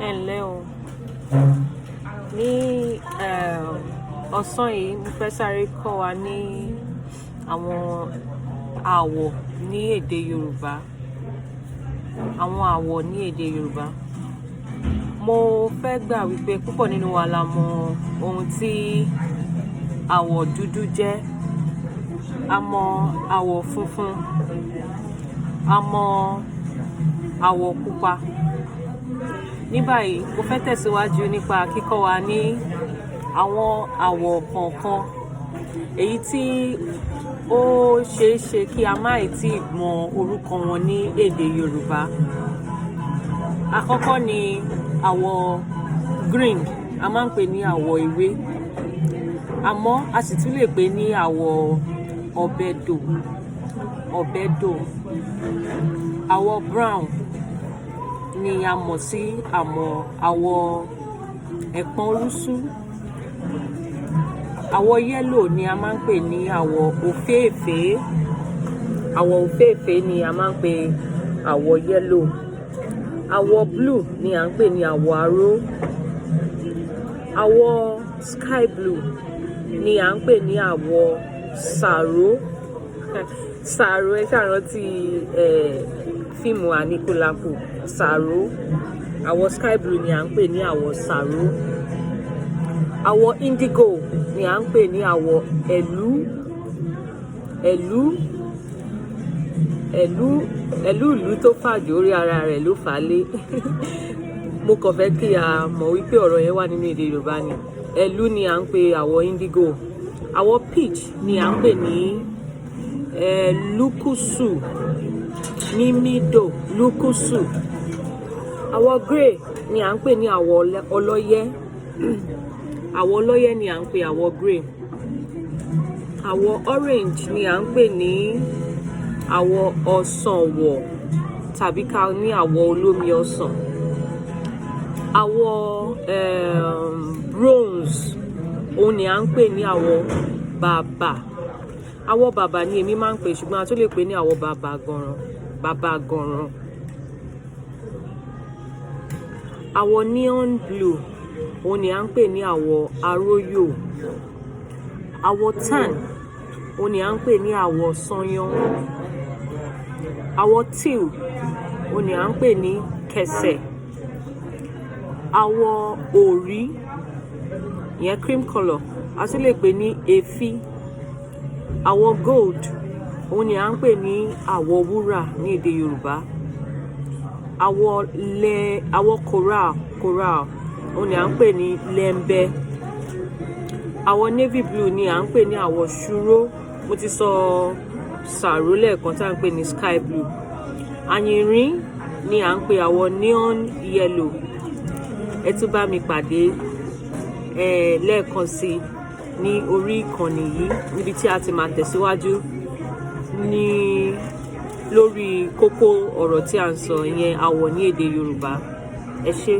Ẹ ǹlẹ́ o. Ní ọ̀sán yìí, mo fẹ́ sáré kọ́ wa ní àwọn àwọ̀ ní èdè Yorùbá. Àwọn àwọ̀ ní èdè Yorùbá. Mo fẹ́ gbà wípé púpọ̀ nínú wa la mọ ohun tí àwọ̀ dúdú jẹ́. A mọ àwọ̀ funfun, a mọ àwọ̀ pupa. Ní báyìí, mo fẹ́ tẹ̀síwájú nípa kíkọ́ wa ní àwọn àwọ̀ kọ̀ọ̀kan èyí tí ó ṣeé ṣe kí a má ì tí mọ orúkọ wọn ní èdè Yorùbá. Àkọ́kọ́ ni àwọ̀ green, a máa ń pè ní àwọ̀ ewé, àmọ́ a sì tún lè pè ní àwọ̀ ọ̀bẹdò, ọ̀bẹdò. Àwọ̀ brown ni a mọ̀ sí àmọ́ àwọ̀ ẹ̀pọ̀n orúsú. Àwọ̀ yellow ni a máa ń pè ní àwọ̀ òféèfé. Àwọ̀ òféèfé ni a máa ń pè àwọ̀ yellow. Àwọ̀ blue ni à ń pè ní àwọ̀ aró. Àwọ̀ sky blue ni à ń pè ní àwọ̀ sàró. Sàró, ẹ ṣáà rántí fíìmù Aníkúlápó, sàró. Àwọ̀ sky blue ni à ń pè ní àwọ̀ sàró. Àwọ̀ indigo ni à ń pè ní àwọ̀ ẹ̀lú, ẹ̀lú, ẹ̀lú, ẹ̀lú ìlú tó fàjò orí ara rẹ̀ ló fà á lé. Mo kàn fẹ́ kí a mọ̀ wípé ọ̀rọ̀ yẹn wà nínú èdè Yorùbá ni. Ẹ̀lú ni à ń pè àwọ̀ indigo. Àwọ̀ peach ni à ń pè ní lúkúsù, mímídò, lúkúsù. Àwọ̀ grey ni à ń pè ní àwọ̀ ọlọ́yẹ́. Àwọ̀ ọlọ́yẹ́ ni à ń pè àwọ̀ grey. Àwọ̀ orange ni à ń pè ní àwọ̀ ọsànwọ̀ tàbí ká ní àwọ̀ olómi ọsàn. Àwọ̀ bronze, òun ni à ń pè ní àwọ̀ bàbà. Àwọ̀ bàbà ni èmi máa ń pè, ṣùgbọ́n a tún lè pè ní àwọ̀ bàbà gànràn, bàbà gànràn. Àwọ̀ neon blue, òun ni à ń pè ní àwọ̀ aróyò. Àwọ̀ tan, òun ni à ń pè ní àwọ̀ sányán. Àwọ̀ teal, òun ni à ń pè ní kẹsẹ̀. Àwọ̀ òrí, ìyẹn cream colour, a tún lè pè ní èéfí. Àwọ̀ gold, òun ni à ń pè ní àwọ̀ wúrà ní èdè Yorùbá. Àwọ̀ lẹ, àwọ̀ coral, coral, òun ni à ń pè ní lẹ́ńbẹ́. Àwọ̀ navy blue ni à ń pè ní àwọ̀ ṣúró. Mo ti sọ sàró lẹ́ẹ̀kan tí à ń pè ní sky blue. Àyìnrín ni à ń pè àwọ̀ neon yellow. Ẹ tún bá mi pàdé lẹ́ẹ̀kan sí ní orí ìkànnì yìí níbi tí a ti máa tẹ̀síwájú ní lórí kókó ọ̀rọ̀ tí à ń sọ, ìyẹn àwọ̀ ní èdè Yorùbá. Ẹ ṣé.